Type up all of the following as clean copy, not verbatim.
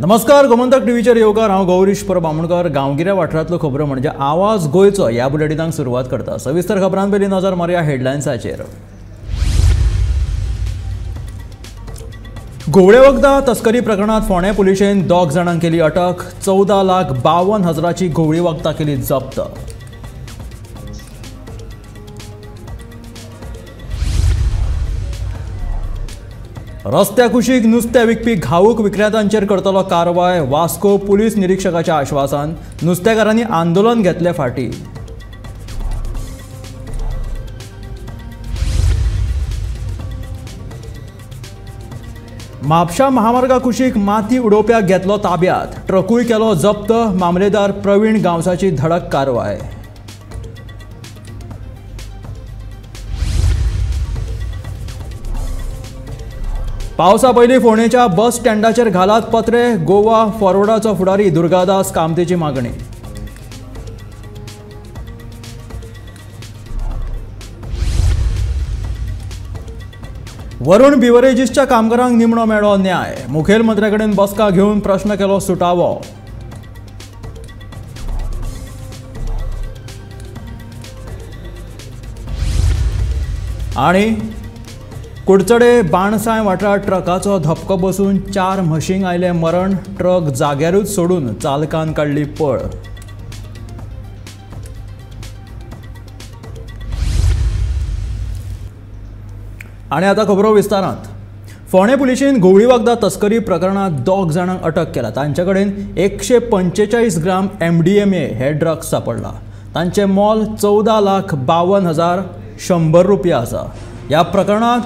नमस्कार, गोमंतक टीव्हीचेर येवकार. हांव गौरीश परब आमोणकर. गांवगिऱ्या वाठारांतल्यो खबरो म्हणजे आवाज गोंयचो ह्या बुलेटिनाक सुरवात करता. सविस्तर खबरां पयलीं नजर मारया हेडलायन्साचेर. घुंवळे वखदां तस्करी प्रकरणांत फोंडें पुलिशेन 2 जाणांक केली अटक. 14,52,000ची घुंवळी वखदां केली जप्त. रस्त्या कुशीक नुस्तें विकपी घाऊक विक्रेत्यांचेर करतलो कारवाय. वास्को पुलीस निरीक्षकाच्या आश्वासन. नुस्तेकारांनी आंदोलन घेतलें फाटीं. म्हापशा महामार्गा कुशीक माती उडोवप्याक घेतलो ताब्यात. ट्रकूय केलो जप्त. मामलेदार प्रवीण गांवसाची धडक कारवाय. पावसा पयलीं फोंडेच्या बस स्टँडाचेर घालात पत्रे. गोवा फॉरवर्डाचो फुडारी दुर्गादास कामतेची मागणी. वरुण बिवरेजीसच्या कामगारांक निमणो मेळ्ळो न्याय. मुखेलमंत्र्या कडेन बसका घेवन प्रश्न केलो सुटावो. आनी कुडचडे बाणसाय वाठारांत ट्रकाचो धपको बसून 4 म्हशींक आयलें मरण. ट्रक जाग्यारूच सोडून चालकान काडली पळ. आनी आतां खबरो विस्तारांत. फोंडें पुलिशेन घुंवळी वखदां तस्करी प्रकरणांत 2 जाणांक अटक केला. तांचे कडेन 145 ग्राम MDMA हे ड्रग्स सापडला. तांचें मोल 14,52,100 रुपया आसा. ह्या प्रकरणांत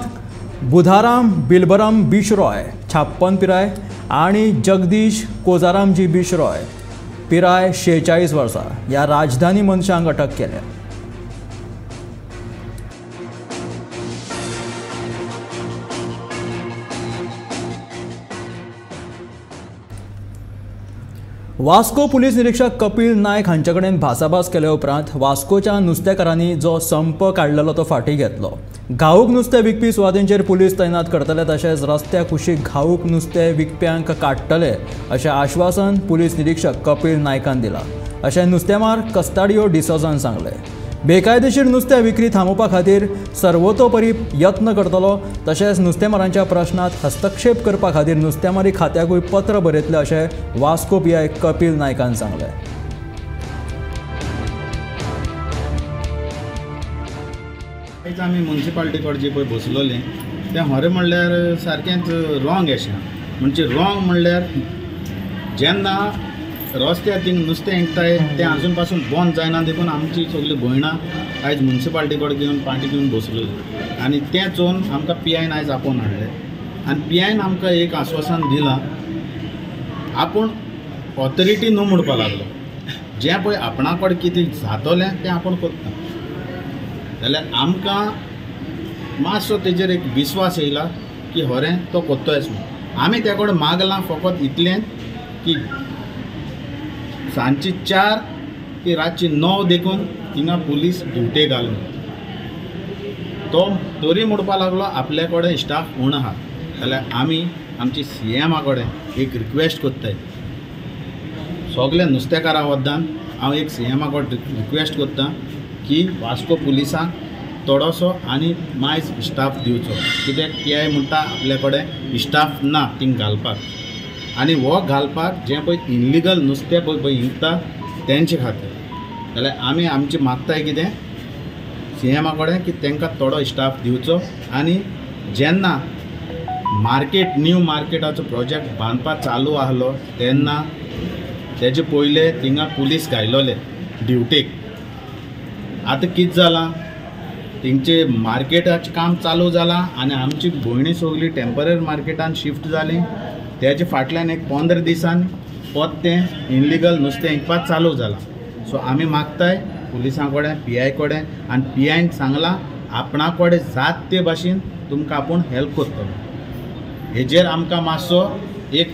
बुधाराम बिलबराम बिशरॉय 56 पिराय आनी जगदीश कोजारामजी बिशरॉय पिराय 46 वर्सां ह्या राजधानी मनशांक अटक केल्या. वास्को पुलीस निरीक्षक कपिल नायक हांचे कडेन भासाभास केल्या उपरांत वास्कोच्या नुस्तेकारांनी जो संप काडलेलो तो फाटीं घेतलो. घाऊक नुस्तें विकपी सुवातींचेर पुलीस तैनात करतले, तशेंच रस्त्या कुशीक घाऊक नुस्तें विकप्यांक काडटले अशें आश्वासन पुलीस निरीक्षक कपिल नायकान दिलां, अशें नुस्तेमार कस्ताडियो डिसोजान सांगलें. बेकायदेशीर नुस्तें विक्री थांबोवपा खातीर सर्वतोपरी यत्न करतलो, तशेंच नुस्तेमारांच्या प्रश्नांत हस्तक्षेप करपा खातीर नुस्तेमारी खात्याकूय पत्र बरयतलें अशें वास्को पीआय कपिल नायकान सांगलें. आयज आमी मुन्सिपाल्टी कडेन जे पळय बसलोले तें खरें म्हणल्यार सारकेंच रॉंग अशें. म्हणजे रॉंग म्हणल्यार जेन्ना रस्त्यार थिंग नुस्तें विकताय तें आजून पासून बंद जायना, देखून आमची सगळीं भयणां आयज मुन्सिपाल्टी कडेन घेवन पार्टी घेवन बसलेली आनी तें चोवन आमकां पी आयन आयज आपोवन हाडलें आनी पी आयन आमकां एक आश्वासन दिलां, आपूण ऑथॉरिटी न्हू म्हणपाक लागलो, जें पळय आपणा कडेन कितें जातलें तें आपूण करता. जाल्यार आमकां मातसो तेजेर एक विस्वास येयला की खरें तो करतोच म्हूण. आमी त्या कडेन मागलां फकत इतलें की सांजची 4 की रातची 9 देखून थिंगा पुलीस ड्युटे घालून तो तरी म्हणपाक लागलो आपल्या कडेन स्टाफ उणो आहा. जाल्यार आमी आमची सी एमा कडेन एक रिक्वेस्ट करताय, सगल्या नुस्तेकारां वद्दान हांव एक सी एमा कडेन रिक्वेस्ट करता की वास्को पुलिसांक थोडोसो आनी मायज स्टाफ दिवचो. कित्याक पी I म्हणटा आपल्या कडेन स्टाफ ना थिंग घालपाक, आनी हो घालपाक जें पळय इनलिगल नुस्तें पळय पळय विकता तेंचे खातीर. जाल्यार आमी आमची मागताय कितें सी एमा कडेन की तांकां थोडो स्टाफ दिवचो आनी जेन्ना मार्केट न्यू मार्केटाचो प्रोजेक्ट बांदपाक चालू आहलो तेन्ना तेजे पयले थिंगा पुलीस घायलोले ड्युटेक. आतां कितें जालां, तेंचे मार्केटाचें काम चालू जालां आनी आमची भयणी सगळी टेंपररी मार्केटान शिफ्ट जाली. तेजे फाटल्यान एक 15 दिसान परतें इनलिगल नुस्तें विकपाक चालू जालां. सो आमी मागताय पुलिसां कडेन पी I कडेन आनी पी आयन सांगलां आपणा कडेन जात ते भाशेन तुमकां आपूण हेल्प करतलो. हेजेर आमकां मातसो एक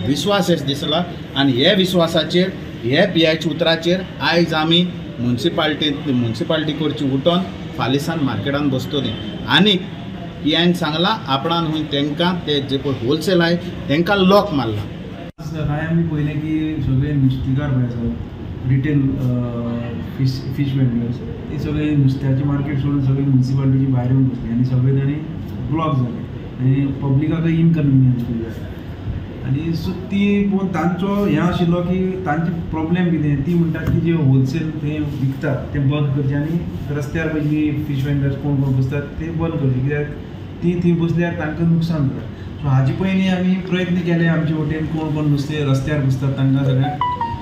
विस्वास दिसला आनी हे विस्वासाचेर हे पी आयच्या उतराचेर आयज आमी मुन्सिपाल्टी कडची उठोन फालिसान मार्केटान बसतली. आनी पी आयन सांगलां आपणान हूंय तेंकां ते जे पळय होलसेल आहाय तेंकां लॉक मारला. सकाळी आमी पळयलें की सगळे नुस्तेकार पळय आसात, रिटेल फीश वेंडर्स, ते सगळे नुस्त्याचे मार्केट सोडून सगळे म्युनिसिपालिटीची भायर येवन बसले आनी सगळे जाणी ब्लॉक जाले आनी पब्लिकाकय इनकन्विनियन्स जालें. आनी सो ती पळोवन तांचो हें आशिल्लो की तांचे प्रॉब्लेम कितें, ती म्हणटात की जे होलसेल थंय विकतात तें बंद करचें आनी रस्त्यार पळय जी फीश वेंडर्स कोण कोण बसतात ते बंद करचे, कित्याक ती थंय बसल्यार तांकां नुकसान जाता. सो हाजे पयलीं आमी प्रयत्न केले आमचे वटेन कोण कोण नुस्तें रस्त्यार बसतात तांकां सगळ्यांक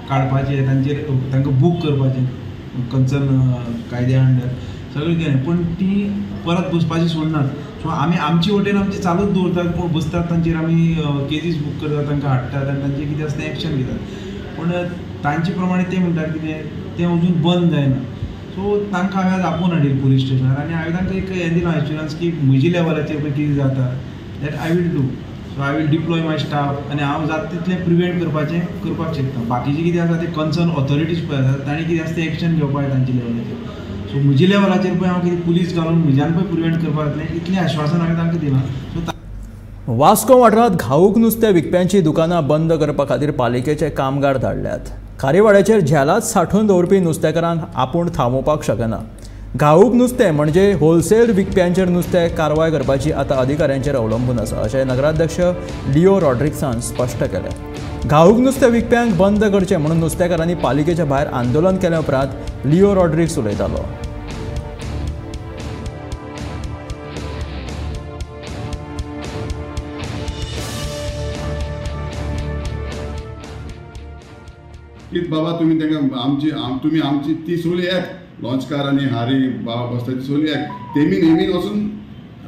काडपाचें, तांचेर तांकां बूक करपाचें कन्सर्न कायद्या अंडर सगळें केलें, पूण ती परत बसपाची सोडनात. सो आमी आमचे वटेन आमचे चालूच दवरतात, कोण बसतात तांचेर आमी केजीस बूक करतात, तांकां हाडटात आनी तांचेर कितें आसता तें एक्शन घेतात. पूण तांचे प्रमाणे ते म्हणटात कितें तें अजून बंद जायना. सो तांकां हांवें आज आपोवन हाडिल्लें पुलीस स्टेशनार आनी हांवें तांकां एक हें दिलां एश्युरन्स की म्हजी लेवलाचेर पळय कितें जाता that I will do. So I will deploy my staff आनी हांव जाता तितलें प्रिवेंट करपाचें करपाक शकता. बाकीचें कितें आसा तें कन्सर्न ऑथॉरिटीज पळय आसा तांणी कितें आसा तें एक्शन घेवपाक जाय तांच्या लेवलाचेर. सो म्हज्या लेवलाचेर पळय हांव कितें पुलीस घालून म्हज्यान पळय प्रिवेंट करपाक जातलें इतलें आश्वासन हांवें तांकां दिलां. सो वास्को वाठारांत घाऊक नुस्तें विकप्यांची दुकानां बंद करपा खातीर पालिकेचे कामगार धाडल्यात. खारीवाड्याचेर झेलात सांठोवन दवरपी नुस्तेकारांक आपूण थांबोवपाक शकना. घाऊक नुस्तें म्हणजे होलसेल विकप्यांचेर नुस्तें कारवाय करपाची आतां अधिकाऱ्यांचेर अवलंबून आसा अशें नगराध्यक्ष लिओ रॉड्रिक्सान स्पश्ट केलें. घाऊक नुस्तें विकप्यांक बंद करचें म्हणून नुस्तेकारांनी पालिकेच्या भायर आंदोलन केल्या उपरांत लिओ रॉड्रिक्स उलयतालो. की बाबा तुमी तांकां आमची तुमी आमची ती सगळी एक लॉन्चकार आनी हारी बाबा बसता ती सगळी एक तेमी नेहमी वचून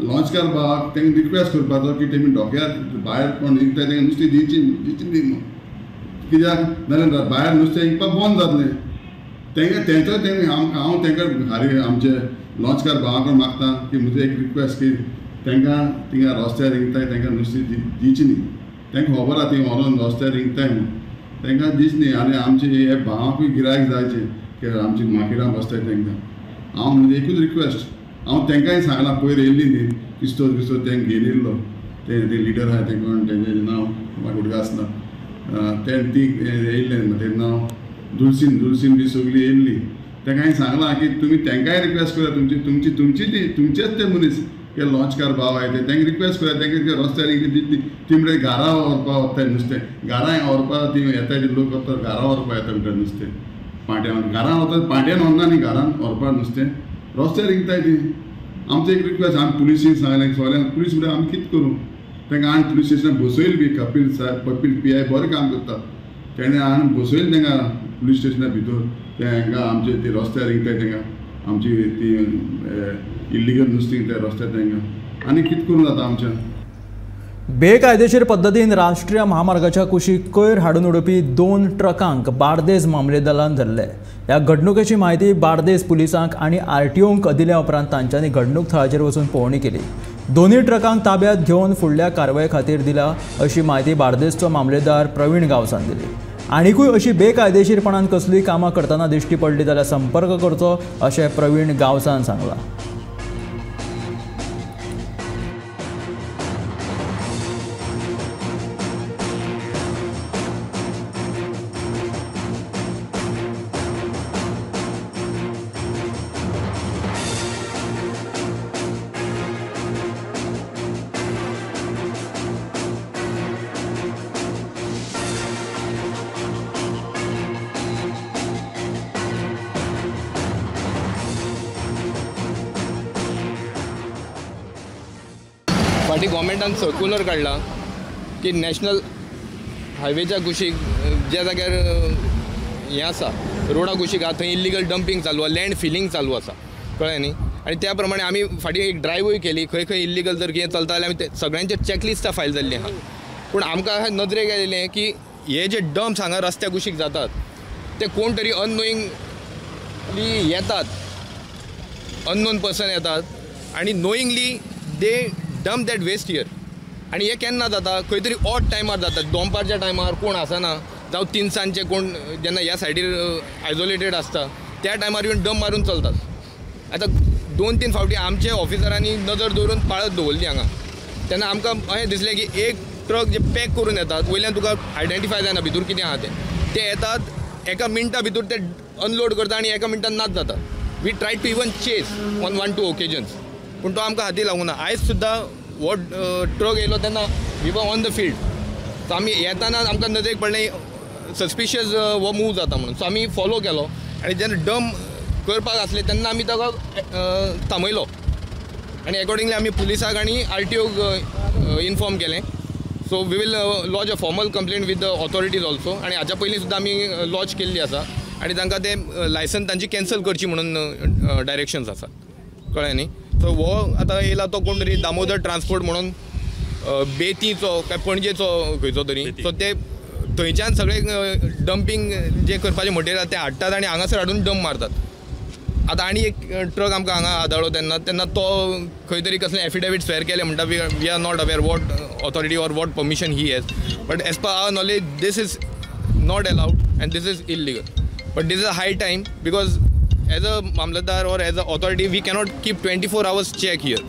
लॉन्चकार बाबाक तांकां रिक्वेस्ट करपाचो की तेमी डोक्यार भायर कोण विकता तांकां नुस्तें दिवची दिवची न्ही म्हणून, कित्याक नाजाल्यार भायर नुस्तें विकपाक बंद जातलें. तांकां तेंचो तेमी आमकां हांव तांकां हारी आमचे लॉन्चकार भावा कडेन मागता की म्हजो एक रिक्वेस्ट की तांकां थिंगा रस्त्यार विकताय तांकां नुस्तें दिवची न्ही. तांकां खबर आहा ती व्हरोन रस्त्यार विकताय म्हणून तांकां दिवची न्ही. आनी आमचे हे भावांकूय गिरायक जायचें की आमची मार्केटान बसताय तांकां हांव म्हणजे एकूच रिक्वेस्ट हांव तांकांय सांगलां पयर येयल्ली न्ही किस्तोद बिस्तोद तांकां घेवन येयल्लो ते लिडर आहा तें कोण तेंचें नांव म्हाका उडगास ना तें ती येयल्लें तें नांव दुलसीन दुलसीन बी सगळी येयल्ली. तांकां हांवें सांगलां की तुमी तांकांय रिक्वेस्ट करा तुमची तुमची तुमची ती तुमचेच ते मनीस की लॉन्चकार भाव आहाय ते तांकां रिक्वेस्ट करा तांकां रस्त्यार दितली ती म्हणल्यार घरा व्हरपा वताय नुस्तें घरा व्हरपा ती येताय ती लोक वता घरा व्हरपा येता म्हणटा नुस्तें पाट्यान घरान वता पाट्यान व्हरना न्ही घरान व्हरपा नुस्तें रस्त्यार विकताय ती. आमचो एक रिक्वेस्ट आमी पुलिसीन सांगलें सगळ्यांक पुलीस म्हणल्यार आमी कितें करूं तांकां हाडून पुलीस स्टेशनार बसयली बी कपील साहेब कपील पी I बरें काम करता तेणें हाडून बसयलें तांकां पुलीस स्टेशना भितर ते हांकां आमचे ती रस्त्यार विकताय तांकां आमची ती इल्लिगल नुस्तें त्या रस्त्यार तांकां आनी कितें करूं जाता आमच्यान. बेकायदेशीर पद्दतीन राष्ट्रीय महामार्गाच्या कुशीक कोयर हाडून उडोवपी 2 ट्रकांक बार्देस मामलेदारान धरले. ह्या घडणुकेची म्हायती बार्देस पुलिसांक आनी आरटीओंक दिल्या उपरांत तांच्यांनी घडणूक थळाचेर वचून पळोवणी केली. दोनूय ट्रकांक ताब्यात घेवन फुडल्या कारवाये खातीर दिला अशी म्हायती बार्देसचो मामलेदार प्रवीण गांवसान दिली. आनिकूय अशी बेकायदेशीरपणान कसलीय कामां करतना दिश्टी पडली जाल्यार संपर्क करचो अशें प्रवीण गांवसान सांगलां. फाटीं गोवोरमेंटान सर्कुलर काडला की नॅशनल हायवेच्या कुशीक ज्या जाग्यार हें आसा रोडा कुशीक आहा थंय इल्लिगल डंपींग चालू आसा, लँड फिलींग चालू आसा, कळ्ळें न्ही. आनी त्या प्रमाणे आमी फाटीं एक ड्रायव्हूय केली, खंय खंय इल्लिगल जर कितें चलता जाल्यार आमी सगळ्यांचे चॅकलिस्टां फायल जाल्लीं आहा. पूण आमकां नदरेक आयलें की हे जे डम्प्स हांगा रस्त्या कुशीक जातात ते कोण तरी अननोईंगली येतात, अननोन पर्सन येतात आनी knowingly they dump that waste here. आनी हें केन्ना जाता, खंय तरी ऑड टायमार जाता, दोनपारच्या टायमार कोण आसना जावं तिनसांजचे कोण जेन्ना ह्या सायडीर आयसोलेटेड आसता त्या टायमार येवन डंप मारून चलतात. आतां 2-3 फावटी आमचे ऑफिसरांनी नदर दवरून पाळत दवरली हांगा, तेन्ना आमकां अशें दिसलें की एक ट्रक जे पॅक करून येतात वयल्यान तुका आयडेंटिफाय जायना भितूर कितें आहा तें, ते येतात एका मिनटा भितूर ते अनलोड करता आनी एका मिनटान नाच जाता. We try to even chase on 1-2 occasions पूण तो आमकां हाती लागूं ना. आयज सुद्दां हो ट्रक येयलो तेन्ना we were on the field, so आमी येताना आमकां नदरेक पडलें सस्पिशियस हो मूव जाता म्हणून, सो आमी फॉलो केलो आनी जेन्ना डंप करपाक आसले तेन्ना आमी ताका थांबयलो आनी एकॉर्डिंगली आमी पुलिसाक आनी आर-टी-ओक इन्फॉर्म केलें. So we will lodge a formal complaint with the authorities also आनी हाच्या पयलीं सुद्दां आमी लॉज केल्ली आसा आनी तांकां तें लायसन तांची कॅन्सल करची म्हणून डायरेक्शन्स आसात, कळ्ळें न्ही. सो हो आतां येयला तो कोण तरी दामोदर ट्रान्सपोर्ट म्हणून बेतीचो काय पणजेचो खंयचो तरी, सो ते थंयच्यान सगळे डंपींग जे करपाचें मटेरियल तें हाडटात आनी हांगासर हाडून डंप मारतात. आतां आनी एक ट्रक आमकां हांगा आदळ्ळो तेन्ना तेन्ना तो खंय तरी कसलें एफिडेवीट स्वेर केलें म्हणटा, we are not aware what authority or what permission he has, but as per our knowledge this is not allowed and this is illegal. But this is a high time because as a mamlatdar or as a authority we cannot keep 24 hours check here.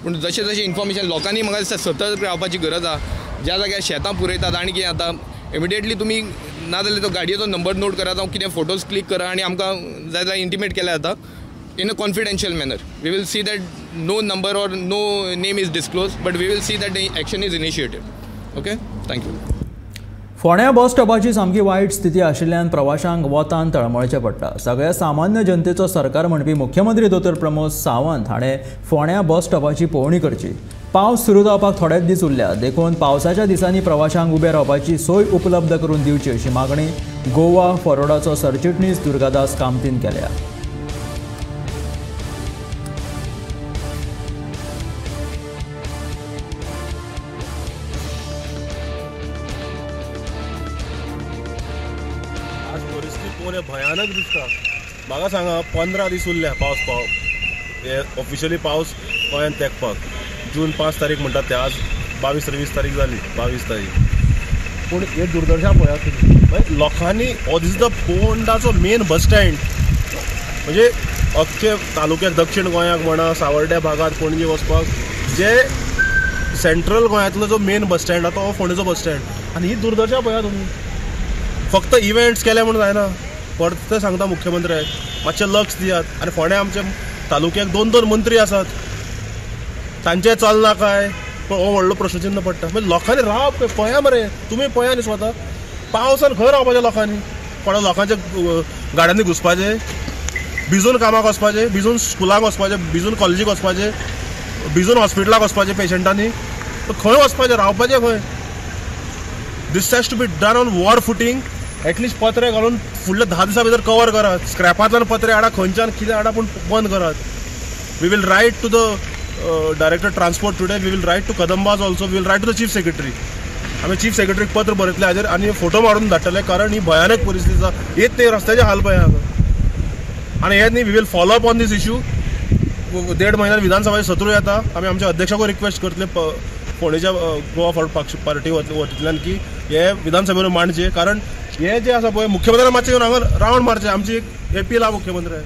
पूण जशें जशें information लोकांनी म्हाका दिसता सतर्क रावपाची गरज आहा. ज्या जाग्यार शेतां पुरयतात आनी कितें जाता इमिडिएटली तुमी ना जाल्यार तो गाडयेचो नंबर नोट करात जावं कितें फोटोज क्लिक करा आनी आमकां जाय जाल्यार इंटिमेट केल्यार जाता in a confidential manner. We will see that no number or no name is disclose, but we will see that the action is initiated. Okay, thank you. फोंड्या बस स्टॉपाची सामकी वायट स्थिती आशिल्ल्यान प्रवाशांक वतान तळमळचें पडटा. सगळ्या सामान्य जनतेचो सरकार म्हणपी मुख्यमंत्री दोतोर प्रमोद सावंत हाणें फोंड्या बस स्टॉपाची पळोवणी करची. पावस सुरू जावपाक थोडेच दीस उरल्या देखून पावसाच्या दिसांनी प्रवाशांक उबे रावपाची सोय उपलब्ध करून दिवची अशी मागणी गोवा फॉरवर्डाचो सरचिटणीस दुर्गादास कामतीन केल्या. भयानक दिसता. म्हाका सांगा 15 दीस उरल्या पावस पाव हे ऑफिशियली पावस गोंयांत तेंकपाक जून 5 तारीख म्हणटात ते, आज 22-23 तारीख जाली, 22 तारीख. पूण हे दुर्दशा पळयात तुमी, लोकांनी हो this the पोंडाचो मेन बस stand, म्हणजे अख्खे तालुक्याक दक्षिण गोंयाक म्हणा सावर्ड्या भागात पणजे वचपाक जे सेंट्रल गोंयांतलो जो मेन बस स्टँड आहा तो फोंडेचो बस स्टँड. आनी ही दुर्दशा पळयात तुमी. फक्त इव्हेंट्स केले म्हणून जायना, परत सांगता मुख्यमंत्र्याक मातशें लक्ष दियात. आनी फोंड्या आमच्या तालुक्याक 2-2 मंत्री आसात, तांचें चलना काय पण हो व्हडलो प्रश्नचिन्ह पडटा. म्हणजे लोकांनी रावप पळया मरे, तुमी पळया न्ही स्वता पावसान खंय रावपाचें लोकांनी, कोणा लोकांच्या गाड्यांनी घुसपाचें, भिजून कामाक वचपाचें, भिजून स्कुलाक वचपाचें, भिजून कॉलेजीक वचपाचें, भिजून हॉस्पिटलाक वचपाचें पेशंटांनी, खंय वचपाचें, रावपाचें खंय. This has to be done on war footing. At least पत्रे घालून फुडल्या 10 दिसां भितर कवर करात, स्क्रॅपांतल्यान पत्रे हाडा, खंयच्यान कितें हाडा, पूण बंद करात. We will write to the director transport today, we will write to Kadambas also, we will write to the chief secretary. आमी चीफ सेक्रेटरीक पत्र बरयतले हाजेर आनी फोटो मारून धाडटले, कारण ही भयानक परिस्थिती आसा. येत ते रस्त्याचे हाल पळय हांगा. आनी हें न्ही, we will follow up on this issue. 1.5 म्हयन्यान विधानसभा सत्रूय येता, आमी आमच्या अध्यक्षाकूय रिक्वेस्ट करतले फोंडेच्या गोवा फॉरवर्ड पार्टी वतींतल्यान की हे विधानसभेन मांडचे, कारण हे जे आसा पळय मुख्यमंत्र्यान मातशें येवन हांगा रावंड मारचें, आमची एक अपील आहा मुख्यमंत्र्याक.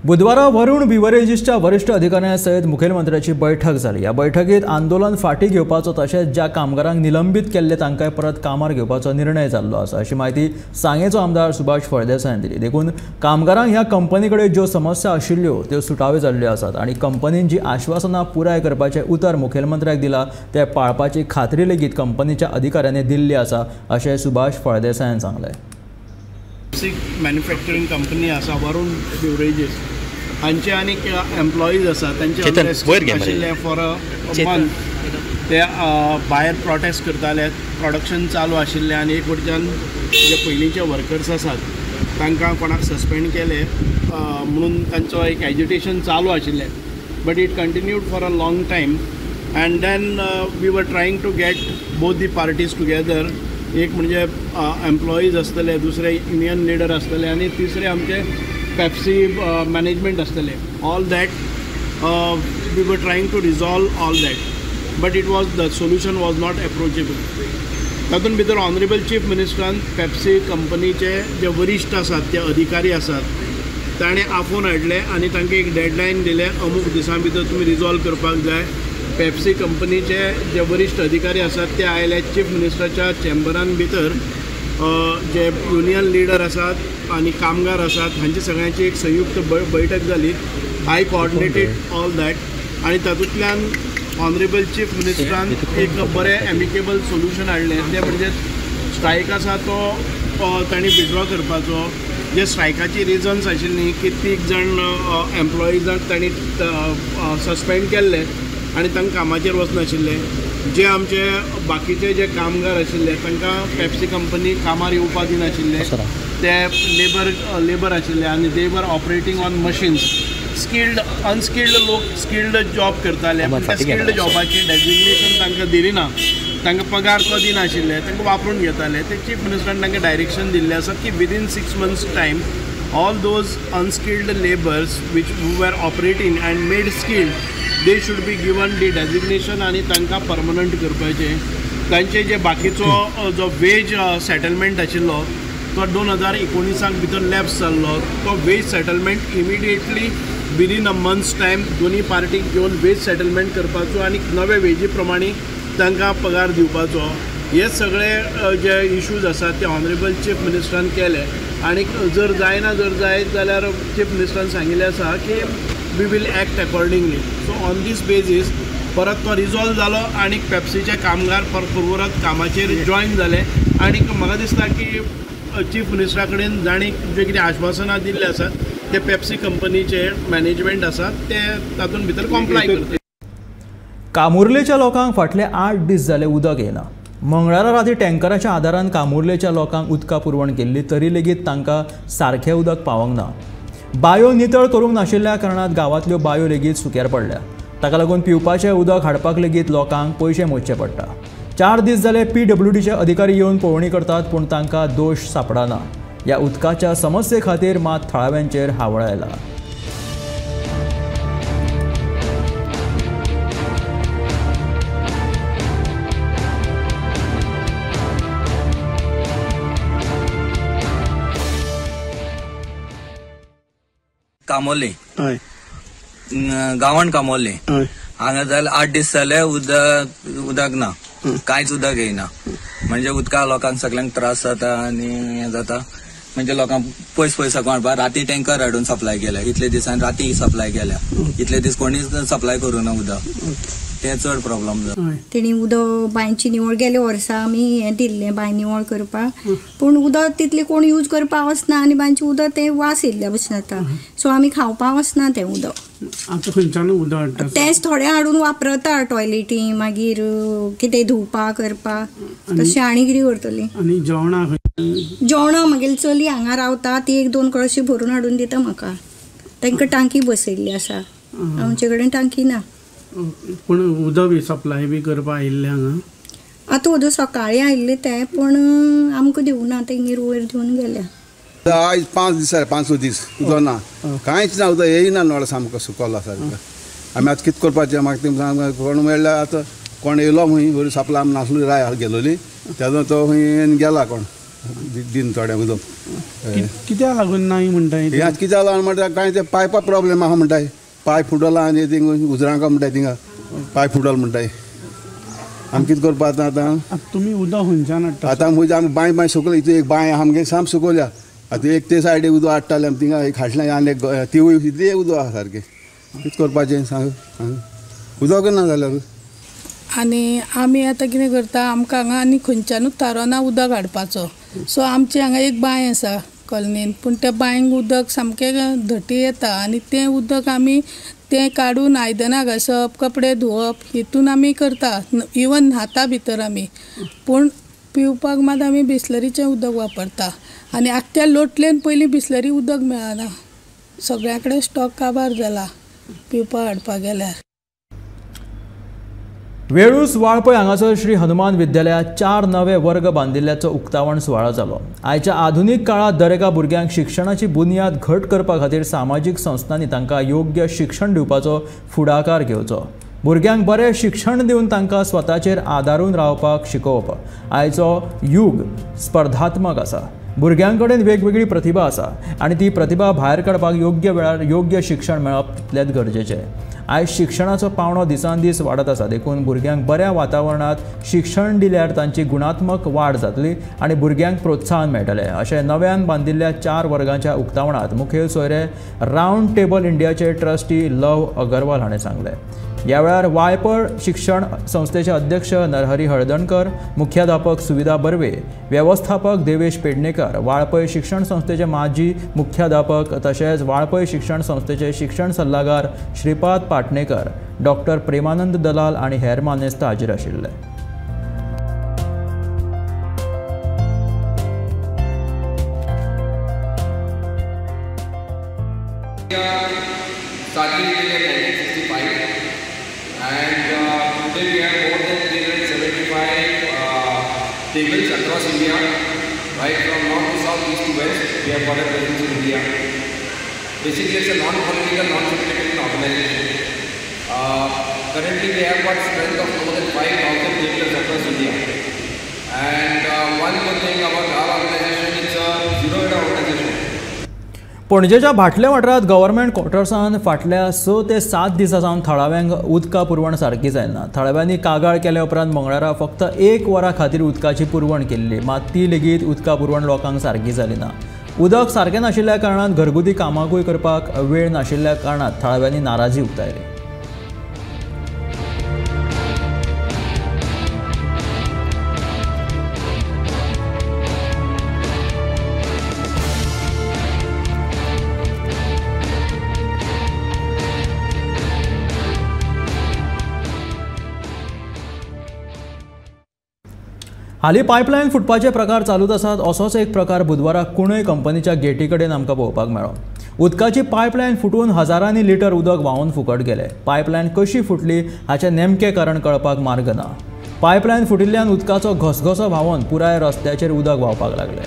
बुधवारा वरुण बिवरेजीसच्या वरिष्ठ अधिकाऱ्यां सयत मुखेलमंत्र्याची बैठक जाली. ह्या बैठकीत आंदोलन फाटीं घेवपाचो तशेंच ज्या कामगारांक निलंबीत केल्ले तांकां परत कामार घेवपाचो निर्णय जाल्लो आसा अशी म्हायती सांगेचो आमदार सुभाष फळदेसायान दिली. देखून कामगारांक ह्या कंपनी कडेन ज्यो समस्या आशिल्ल्यो त्यो सुटाव्यो जाल्ल्यो आसात आनी कंपनीन जी आश्वासनां पुराय करपाचें उतर मुखेलमंत्र्याक दिलां तें पाळपाची खात्री लेगीत कंपनीच्या अधिकाऱ्यांनी दिल्ली आसा अशें सुभाष फळदेसायान सांगलें. मॅन्युफॅक्चरींग कंपनी आसा वरुण बिवरेजीस, हांचे आनीक एम्प्लॉईज आसा तांचे आशिल्ले फॉर अ मंथ ते भायर प्रोटेस्ट करताले, प्रोडक्शन चालू आशिल्लें आनी एक वटच्यान जे पयलींचे वर्कर्स आसात तांकां कोणाक सस्पेंड केले म्हणून तांचो एक एजिटेशन चालू आशिल्लें. But it continued for a long time and then we were trying to get both the parties together. एक म्हणजे एम्प्लॉईज आसतले, दुसरे युनियन लिडर आसतले आनी तिसरे आमचे पेप्सी मॅनेजमेंट आसतले. All that we were trying to resolve all that, but it was the solution was not approachable. तातूंत भितर ऑनरेबल चीफ मिनिस्टरान पेप्सी कंपनीचे जे वरिश्ठ आसात ते अधिकारी आसात ताणें आफोवन हाडले आनी तांकां एक डेडलायन दिले, अमूक दिसां भितर तुमी रिजॉल्व करपाक जाय, पेप्सी कंपनीचे जे वरिश्ठ अधिकारी आसात ते आयले. चीफ मिनिस्टराच्या चेंबरान भितर जे युनियन लिडर आसात आनी कामगार आसात हांची सगळ्यांची एक संयुक्त बैठक जाली. I coordinated all that आनी तातूंतल्यान ऑनरेबल चीफ मिनिस्टरान एक बरें एमिकेबल सोल्युशन हाडलें. तें म्हणजे स्ट्रायक आसा तो तांणी विड्रॉ करपाचो. जे स्ट्रायकाची रिजन्स आशिल्लीं की 3 जाण एम्प्लॉइजांक तांणी सस्पेंड केल्ले आनी तांकां कामाचेर वचनाशिल्ले. जे आमचे बाकीचे जे कामगार आशिल्ले तांकां पेप्सी कंपनी कामार येवपाक दिनाशिल्ले. ते लेबर आशिल्ले आनी they were operating on machines. Skilled unskilled लोक स्किल्ड जॉब करताले, पूण त्या स्किल्ड जॉबाची डेजिग्नेशन तांकां दिली ना, तांकां पगार तो दिनाशिल्ले, तांकां वापरून घेताले. ते चीफ मिनिस्टरान तांकां डायरेक्शन दिल्लें आसा की within 6 months time all those unskilled labours which were operating and made skilled they should be given the designation आनी तांकां परमनंट करपाचें. तांचे जे बाकीचो जो वेज सेटलमेंट आशिल्लो तो 2019 भितर लॅप्स जाल्लो. तो wage settlement immediately within a months time दोनी पार्टीक घेवन वेज सेटलमेंट करपाचो आनी नवे वेजी प्रमाणे तांकां पगार दिवपाचो. हे सगळे जे इशूज आसात ते ऑनरेबल चीफ मिनिस्टरान केले. आनी जर जायना जर जायत जाल्यार चीफ मिनिस्टरान सांगिल्लें आसा की we will act accordingly. So on this basis परत तो रिजॉल्व जालो आनी पेप्सीचे कामगार परत कामाचेर जॉयन जाले. आनी म्हाका दिसता की चीफ मिनिस्टरा कडेन जांणी जे कितें आश्वासनां दिल्लीं आसात ते पेप्सी कंपनीचे मॅनेजमेंट आसा ते तातूंत भितर कॉम्प्लाय करता. कामुर्लेच्या लोकांक फाटले 8 दीस जाले उदक येना. मंगळारा राती टँकराच्या आदारान कामुर्लेच्या लोकांक उदका पुरवण केल्ली तरी लेगीत तांकां सारकें उदक पावंक ना. बायो नितळ करूंक नाशिल्ल्या कारणान गांवांतल्यो बायो लेगीत सुक्यार पडल्या. ताका लागून पिवपाचें उदक हाडपाक लेगीत लोकांक पयशे मोजचे पडटा. 4 दीस जाले पीडब्ल्यूडीचे अधिकारी येवन पळोवणी करतात, पूण तांकां दोश सापडना. ह्या उदकाच्या समस्ये खातीर मात थळाव्यांचेर हावळ आयला. कामोली गांवान कामोली हांगा जाले 8 दीस जाले उदक ना, कांयच उदक येयना. म्हणजे उदका लोकांक सगळ्यांक त्रास जाता आनी हें जाता. म्हणजे लोकांक पयस पयस साकून हाडपा. राती टँकर हाडून सप्लाय केल्या, इतले दिसान राती सप्लाय केल्या, इतले दीस कोणीच सप्लाय करूं ना उदक. ते चड प्रॉब्लम जाता. तेणी उदक बांयची निवळ गेल्या वर्सा आमी हें दिल्लें बांय निवळ करपाक, पूण उदक तितलें कोण यूज करपाक वचना आनी बांयचें उदक तें वास येयल्ल्या भशेन जाता. सो आमी खावपाक वचना तें उदक. आतां खंयच्यान उदक हाडटा तेंच थोडें हाडून वापरता टॉयलेटी, मागीर कितें धुवपाक करपाक तशें. आनी कितें करतलीं? आनी जेवणां जेवणां मागीर चली हांगा रावता ती 1-2 कळशी भरून हाडून दिता म्हाका. तांकां टांकी बसयल्ली आसा, आमचे कडेन टांकी ना. पूण उदक बी सप्लाय बी करपाक आयिल्लें हांगा? आतां उदक सकाळीं आयिल्लें तें, पूण आमकां दिवना, तेंगेर वयर दिवन गेल्या. आयज 5 दीस जाले, 5 दीस उदक ना, कांयच ना, उदक येयना नळ सामको सुकलो सारको. आमी आतां कितें करपाचें? म्हाका कोण मेळ्ळ्यार आतां कोण येयलो खंय बरी सप्लाय आमी नासली राय गेलोली तेदो तो खंय गेला कोण दिन थोडें उदक. कित्याक लागून ना म्हणटा? हें आतां कित्याक लागून म्हणटा कांय ते पायपा प्रॉब्लेम आहा म्हणटाय. पायप फुटला आनी थिंग उजरांका म्हणटाय, थिंगा पायप फुटल म्हणटाय. आमी कितें करपा आतां? आतां तुमी उदक खंयच्यान हाडटा? आतां आमी बांय बांय सुकल्या, इतू एक बांय आहा आमगे साम सुकवल्या. आतां एक ते सायडीक उदक हाडटाले आमी, थिंगा एक हाडलें आनी एक तिवूय इतलें उदक आहा सारकें. कितें करपाचें सांग? उदक ना जाल्यार आनी आमी आतां कितें करता, आमकां हांगा आनी खंयच्यानूच थारो ना उदक हाडपाचो. सो आमची हांगा एक बांय आसा कॉलनीन, पूण त्या बांयक उदक सामकें धटी येता आनी तें उदक आमी तें काडून आयदनां घांसप, कपडे धुवप हितून आमी करता. इवन न्हाता भितर आमी, पूण पिवपाक मात आमी बिस्लरीचें उदक वापरता. आनी आख्ख्या लोटलेन पयलीं बिस्लरी उदक मेळना, सगळ्या कडेन स्टॉक काबार जाला पिवपाक हाडपाक गेल्यार. वेळूस वाळपय हांगासर श्री हनुमान विद्यालयात 4 नवे वर्ग बांदिल्ल्याचो उक्तावण सुवाळो जालो. आयच्या आधुनीक काळांत दरेका भुरग्यांक शिक्षणाची बुन्याद घट करपा खातीर सामाजीक संस्थांनी तांकां योग्य शिक्षण दिवपाचो फुडाकार घेवचो. भुरग्यांक बरें शिक्षण दिवन तांकां स्वताचेर आदारून रावपाक शिकोवप. आयचो युग स्पर्धात्मक आसा, भुरग्यां कडेन वेगवेगळी प्रतिभा आसा आनी ती प्रतिभा भायर काडपाक योग्य वेळार योग्य शिक्षण मेळप तितलेंच गरजेचें. आयज शिक्षणाचो पावंडो दिसान दीस वाडत आसा, देखून भुरग्यांक बऱ्या वातावरणांत शिक्षण दिल्यार तांची गुणात्मक वाड जातली आनी भुरग्यांक प्रोत्साहन मेळटलें अशें नव्यान बांदिल्ल्या 4 वर्गांच्या उक्तावणांत मुखेल सोयरे रावंड टेबल इंडियाचे ट्रस्टी लव अगरवाल हाणें सांगलें. ह्या वेळार वाळपय शिक्षण संस्थेचे अध्यक्ष नरहरी हळदणकर, मुख्याध्यापक सुविधा बर्वे, वेवस्थापक देवेश पेडणेकर, वाळपय शिक्षण संस्थेचे माजी मुख्याध्यापक तशेंच वाळपय शिक्षण संस्थेचे शिक्षण सल्लागार श्रीपाद पाटणेकर, डॉक्टर प्रेमानंद दलाल आनी हेर मानेस्त हाजीर आशिल्ले. And today we have more than 375 tables across India, right from north to south, east to west. We have got a presence in India. Basically, it's a non-political, non-sectarian organization. Currently, we have got strength of more than 5,000 tables across India. And one good thing about our organization, it's a zero-error organization. पणजेच्या भाटले वाठारांत government क्वॉर्टर्सान फाटल्या 6 ते 7 दिसां सावन थळाव्यांक उदका पुरवण सारकी जायना. थळाव्यांनी कागाळ केल्या उपरांत मंगळारा फक्त 1 वरा खातीर उदकाची पुरवण केल्ली, मात ती लेगीत उदका पुरवण लोकांक सारकी जाली ना. उदक सारकें नाशिल्ल्या कारणान घरगुती कामाकूय करपाक वेळ नाशिल्ल्या कारणान थळाव्यांनी नाराजी उक्तायली. हालीं पायपलायन फुटपाचे प्रकार चालूच आसात. असोच एक प्रकार बुधवारा कुणय कंपनीच्या गेटी कडेन आमकां पळोवपाक मेळ्ळो. उदकाची पायपलायन फुटून हजारांनी लिटर उदक व्हांवून फुकट गेलें. पायपलायन कशी फुटली हाचें नेमकें कारण कळपाक मार्ग ना. पायपलायन फुटिल्ल्यान उदकाचो घसघसो व्हांवून पुराय रस्त्याचेर उदक व्हांवपाक लागलें.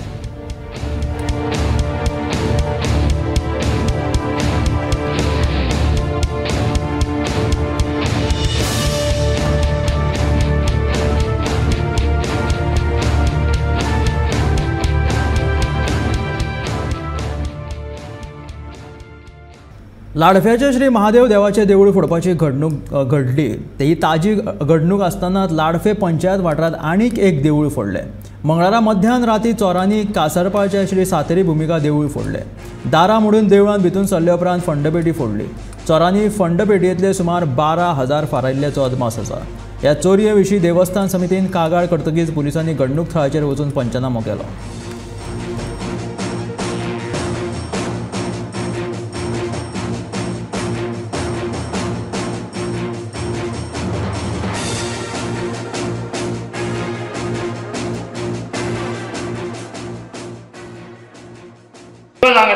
लाडफ्याचे श्री महादेव देवाचे देवूळ फोडपाची घडणूक घडली. ही ताजी घडणूक आसतना लाडफे पंचायत वाठारांत आनीक एक देवूळ फोडलें. मंगळारा मध्यान राती चोरांनी कासरपाळचे श्री सातेरी भुमिका देवूळ फोडलें. दारां मोडून देवळांत भितून सरले उपरांत फंडपेटी फोडली. चोरांनी फंडपेटयेंतले सुमार 12,000 फारायिल्ल्याचो अदमास आसा. ह्या चोरये विशीं देवस्थान समितीन कागाळ करतकीच पुलिसांनी घडणूक थळाचेर वचून पंचनामो केलो.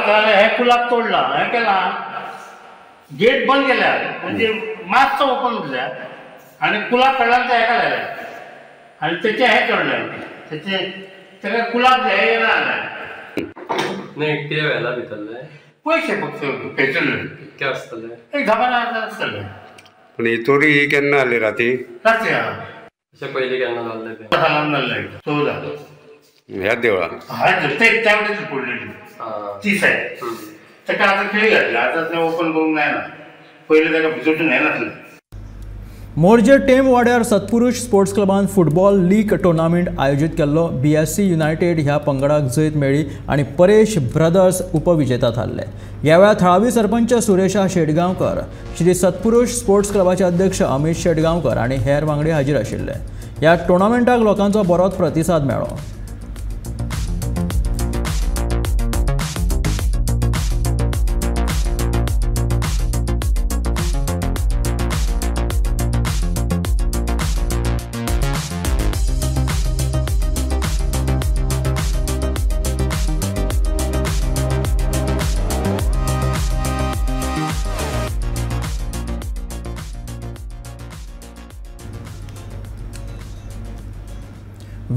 हे कुलाब तोडला, हे केला, गेट बंद केल्या, म्हणजे मातसो ओपन उरल्या आनी कुलाब काडला आनी ते हेका लायले आनी तेचे हे चडले, तेचे तेका कुलाब हे येना जालें. नाही कितें व्हेला भितरले पयशे फक्त पेचले कितके आसतले, एक 10-12,000 आसतले. पूण ही चोरी ही केन्ना जाली? राती राती. अशें पयलीं केन्ना जाल्लें तें? सालान जाल्लें, 14 ह्याच देवळान. हय, ते त्या वटेन पडलेली ती सायड. ताका आतां खिळी घातली, आतां तें ओपन करूंक जायना, पयलीं ताका भितरसून हें नासलें. मोरजे टेमवाड्यार सत्पुरुष स्पोर्ट्स क्लबान फुटबॉल लीग टुर्नामेंट आयोजीत केल्लो. बीएससी युनायटेड ह्या पंगडाक जैत मेळ्ळी आनी परेश ब्रदर्स उपविजेता थारले. ह्या वेळार थळावी सरपंच सुरेशा शेटगांवकर, श्री सत्पुरुष स्पोर्ट्स क्लबाचे अध्यक्ष अमित शेटगांवकर आनी हेर वांगडी हाजीर आशिल्ले. ह्या टुर्नामेंटाक लोकांचो बरोच प्रतिसाद मेळ्ळो.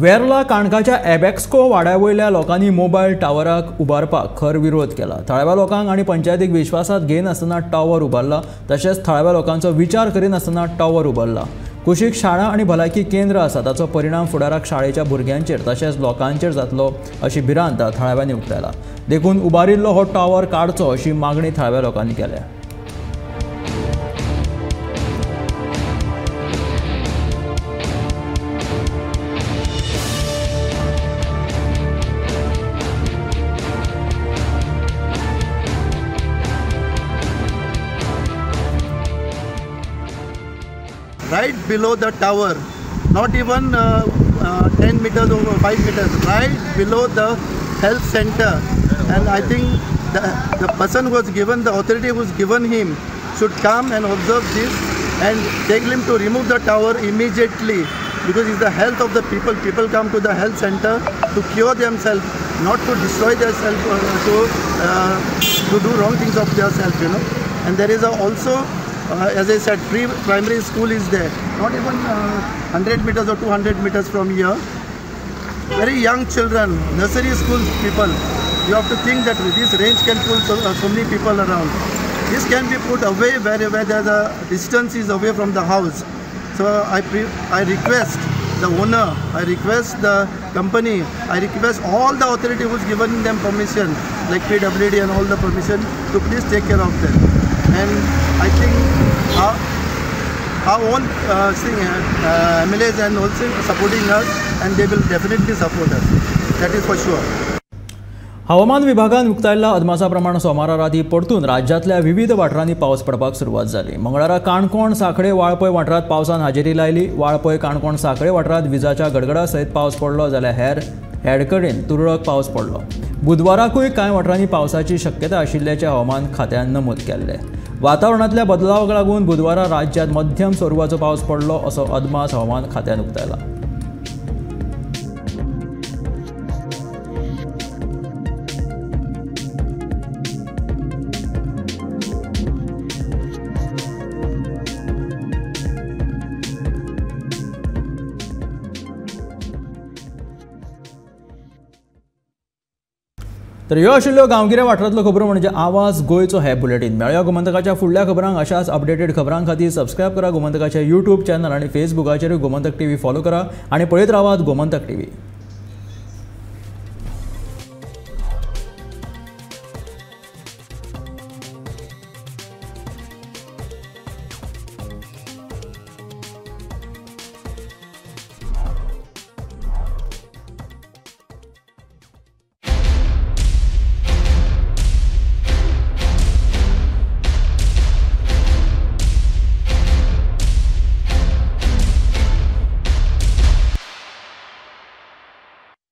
वेर्ला काणकाच्या एबॅक्सको वाड्या वयल्या लोकांनी मोबायल टावराक उबारपाक खर विरोध केला. थळाव्या लोकांक आनी पंचायतीक विश्वासात घेयनासतना टावर उबारला, तशेंच थळाव्या लोकांचो विचार करिनासतना टावर उबारला. कुशीक शाळा आनी भलायकी केंद्र आसा, ताचो परिणाम फुडाराक शाळेच्या भुरग्यांचेर तशेंच लोकांचेर जातलो अशी भिरांत थळाव्यांनी उक्तायला. देखून उबारिल्लो हो टावर काडचो अशी मागणी थळाव्या लोकांनी केल्या. right below the tower, not even 10 meters or 5 meters, right below the health center. And I think the person who was given, the authority who was given him, should come and observe this and take him to remove the tower immediately, because it's the health of the people. People come to the health center to cure themselves, not to destroy themselves or to do wrong things of themselves, you know. And there is also, as I said, free primary school is there, not even 100 meters or 200 meters from here. Very young children, nursery school people. You have to think that this range can pull so many people around. This can be put away where the distance is away from the house. So I request the owner, I request the company, I request all the authority who's given them permission, like PWD and all the permission, to please take care of them. And I think our own MLAs and also supporting us, and they will definitely support us. That is for sure. हवामान विभागान उक्तायल्ल्या अदमासा प्रमाण सोमारा राती परतून राज्यांतल्या विविध वाठारांनी पावस पडपाक सुरवात जाली. मंगळारा काणकोण, सांखळे, वाळपय वाठारांत पावसान हाजेरी लायली. वाळपय, काणकोण, सांखळे वाठारांत विजाच्या गडगडा सयत पावस पडलो, जाल्यार हेर हेर कडेन तुरळक पावस पडलो. बुधवाराकूय कांय वाठारांनी पावसाची शक्यता आशिल्ल्याचें हवामान खात्यान नमूद केल्लें. वातावरणांतल्या बदलावाक लागून बुधवारा राज्यांत मध्यम स्वरुपाचो पावस पडलो असो अदमास हवामान खात्यान उक्तायला. तर ह्यो आशिल्ल्यो गांवगिऱ्या वाठारांतल्यो खबरो म्हणजे आवाज गोंयचो हे बुलेटीन. मेळया गोमंतकाच्या फुडल्या खबरांक. अशाच अपडेटेड खबरां खातीर सबस्क्रायब करा गोमंतकाचे यूट्यूब चॅनल आनी फेसबुकाचेरूय गोमंतक टीव्ही फॉलो करा आनी पळयत रावात गोमंतक टीव्ही.